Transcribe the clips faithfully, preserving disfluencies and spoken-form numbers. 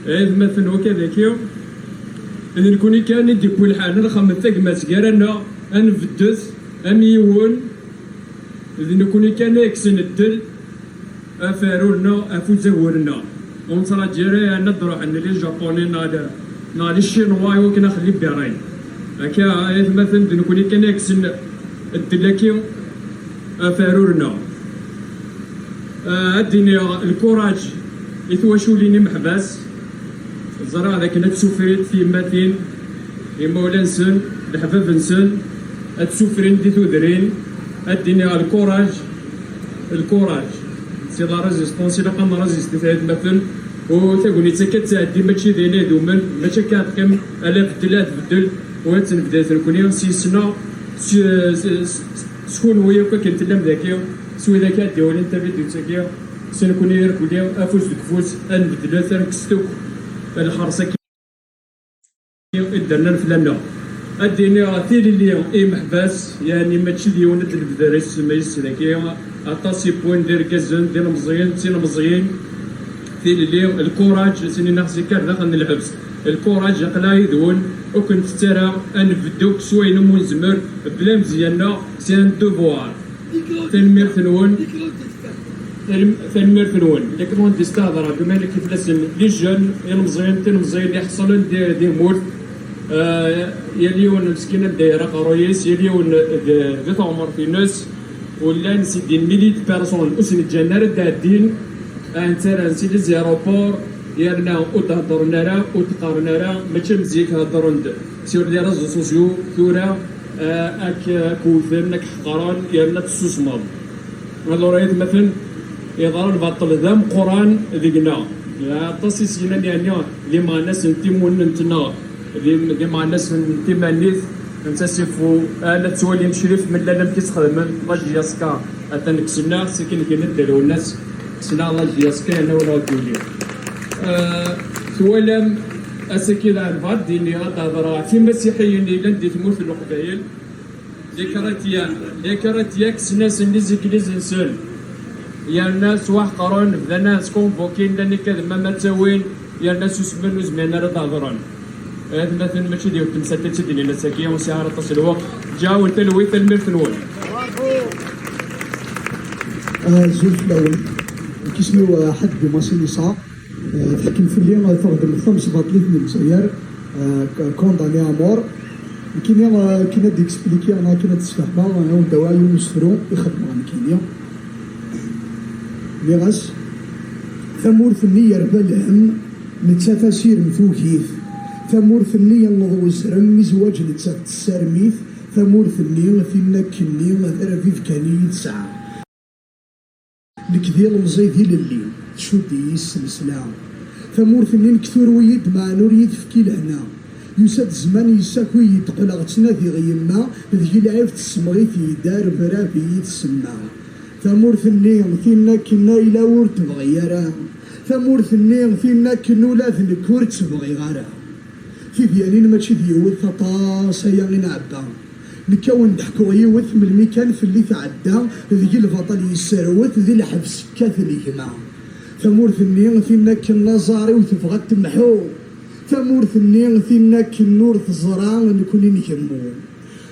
Aytmaten, wakka daki, d nekkni kan i d-iwwi lḥal ad nxemmem tagmat gar-aneɣ, ad nbeddet am yiwen, d nekkni kan i yekksen ddel ɣef arur-nneɣ, ɣef uzagur-nneɣ. Ur nettraǧi ara yerna ad d-ruḥen les Japonais neɣ d, neɣ les Chinois i wakken ad xellin Bahrain. Akka, aytmaten, d nekkni kan i yekksen ddel-agi ɣef arur-nneɣ. Ah, ad d-iniɣ lkuraj i twaculin imeḥbas. Ẓriɣ d akken ad ssufrint tyemmatin, imawlan-nsen, leḥbab-nsen, ad ssufrin di tudrin, ad d-iniɣ lkuraj, lkuraj. C'est la résistance, ilaq ad nrésisti, aytmaten, u tagnit akka ad tɛeddi, mačči d ayen ay dumen, mačči akka ad teqqim, ala beddel, ad tbeddel, u ad tenbed nekkni s yis-neɣ, s, s, s, s kunwi akk akken tellam daki, s widak ad d-iwalin tavidyut-agi, s nekkni irkelli, afus deg ufus, ad nbeddlet, ad nekkset akk lḥers-agi i d-rnan fell-aneɣ. Ad d-iniɣ tilelli i yimeḥbas, yeɛni mačči d yiwen ad d-nebder isem-is dagi, aṭas i wwin d irgazen, d ilemẓiyen, d tilemẓiyin, tilelli, lkuraj, sin-inaɣ si kar daxel n lḥebs, lkuraj aql-aɣ yid-wen, ur ken-tettara, ad nbeddu s wayen umi nezmer, bla mezya-nneɣ, c'est un devoir. Tanemmirt-nwen. Tanem-, tanemmirt-nwen. Lekmon di stahḍra, bima nekk fell-asen, les jeunes, ilemẓiyen, tilemẓiyin iḥeṣlen di, di tmurt. Ah, yal yiwen meskin anda yerra aqerruy-is, yal yiwen d, di teɣmert-ines. U llan, c'est des milliers de personnes ur sen-ǧǧan ara ad d-ɛeddin, ah, nttaren si les aéroports, yerna ur d-heddren ara, ur d-qqaren ara, mačči am zik heddren-d sur les réseaux sociaux, tura, ah, ad k-, ad k-wten, ad k-ḥeqren, yerna ad tessusmeḍ. Alors, aytmaten, yeḍra lbaṭel d ameqqran deg-neɣ. Aṭas i s-yennan, yeɛni, d imeɣnasen n timunent-nneɣ, d im-, d imeɣnasen n timanit, netta sifu, ala ttwalin Crif Mellal amek i tt-xedmen, la J S K, atan deg Sennaɣ, sakin gen-d dderwen-as, ssneɣ la J S K, yerna wala ur d-yuli. Ah, twalam, ass-agi daɣen bɣiɣ ad d-iniɣ, ad d-hedreɣ ɣef imasiḥiyen yellan di tmurt n Leqbayel. Les chrétiens, les chrétiens kksen-asen les églises-nsen. Yerna ttwaḥeqren, bdan ad skonvokin, llan ikadem ama ttawin, yerna susmen, ur zmiren ara ad d-hedren. Aytmaten, mačči d yiwet temsalt i tt-id-nnin ass-agi, ur sɛiɣ ara aṭas n lweqt. Ǧǧiɣ-awen talwit, tanemmirt-nwen. Azul fell-awen. Nekk isem-iw, eh, Ḥaǧ Dumas Inisa. Eh, teḥkem fell-i, eh, tɣedmeḍ tamesbaṭlit n Lezzayer, eh, k-, condamné à mort. Nekkini, eh, akken ad d-explikiɣ neɣ akken ad d-sfehmeɣ, eh, anda wa yiwen usefru i xedmeɣ nekkini. Nniɣ-as, tamurt-nni yerba lhemm, nettat asirem tugi-t. Tamurt-nni yenneḍ wezrem, mi zwaǧ nettat tessarem-it. Tamurt-nni, tin akkenni, tarbibt kan i yi-tesɛa. Nekk d ilemẓi d ilelli, tcudd-iyi s snesla. Tamurt-nni nekk turew-iyi-d, meɛna ur yi-tefki lehna. Yusa-d zzman yessaki-yi-d, qqleɣ ttnadiɣ yemma, deg-i lɛib tessemɣit-iyi-d, ar brab iyi-tsemma. Tamurt-nni, tin akken ayla ur tebɣi ara. Tamurt-nni, tin akken ula d nekk ur tt-bɣiɣ ara. Tidyanin mačči d yiwet, aṭas aya i nɛebba. Nekk a wen-d-ḥkuɣ yiwet, melmi kan fell-i tɛedda, deg-i lbaṭel yesserwet, di lḥebs kkaten gma. Tamurt-nni, tin akken aẓar-iw tebɣa ad temḥu. Tamurt-nni, tin akken ur teẓra, nekkni ngemmu.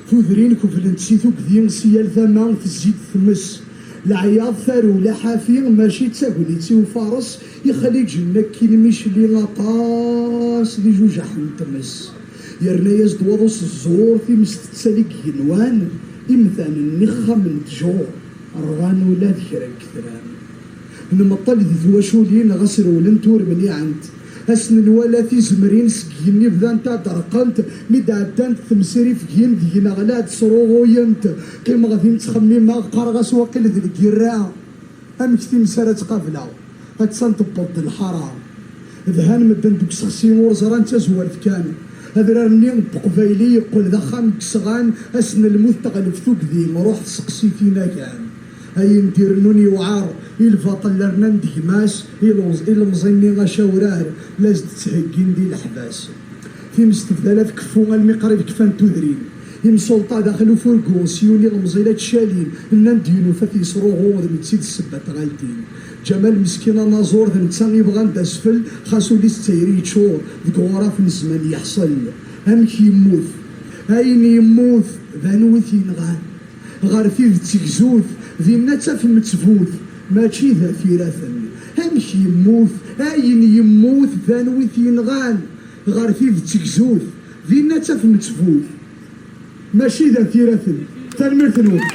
Tudrin kublent si tugdi, si yal tama tezzi-d tmes. Leɛyaḍ, tarewla, ḥafi, mačči d tagnit i ufares, ixliǧen akkin Micli aṭas d ijujaḥ n tmes. Yerna-yas-d waḍu s ẓẓur, times tettali deg igenwan, imdanen n ixxamen n ttjur, rɣan ula d kra n yetran. Nmeṭṭel di twaculin, ɣas rewlent ur mniɛent. Ass n nwala tizemrin seg yigenni bdant ad d-reqqent, mi d-ɛeddant temsrifgin deg-neɣ la d-sruɣuyent. Qqimeɣ din ttxemmimeɣ, qqareɣ-as waqil d lgirra. Amek times ara tt-qableɣ? Attan tewweḍ-d lḥara. Dhan medden deg usexsi ur ẓran d tazwart kan. Adrar-nni n Teqbayli yeqqel d axxam n yesɣan, ass n lmut teɣleb tugdi, ruḥ seqsi-t inagan. Ayen d-irennun yewɛer, i lbaṭel rnan-d gma-s, ilemẓ-, ilemẓi-nni acawrar, la s-d-ttheggin di leḥbas. Times tebda la tkeffu almi qrib kfan tudrin. Imsulṭa daxel ufurgu, s yiwen ilemẓi la ttcalin, nnan-d yiwen ufat yesruɣu, d netta i d ssebba n tɣaltin. Ǧamal meskin anaẓur, d netta ibɣan d asfel, xas ul-is d tayri yeččur, deg uɣraf n zzman yeḥṣel. Amek yemmut? Ayen yemmut d anwi t-yenɣan. Ɣer tidet tegzut, dinna ttafem ttbut, mačči d at iraten. Amek yemmut? Ayen yemmut d anwi t-yenɣan. Ɣer tidet tegzut, dinna ttafem ttbut, mačči d at iraten. Tanemmirt-nwen.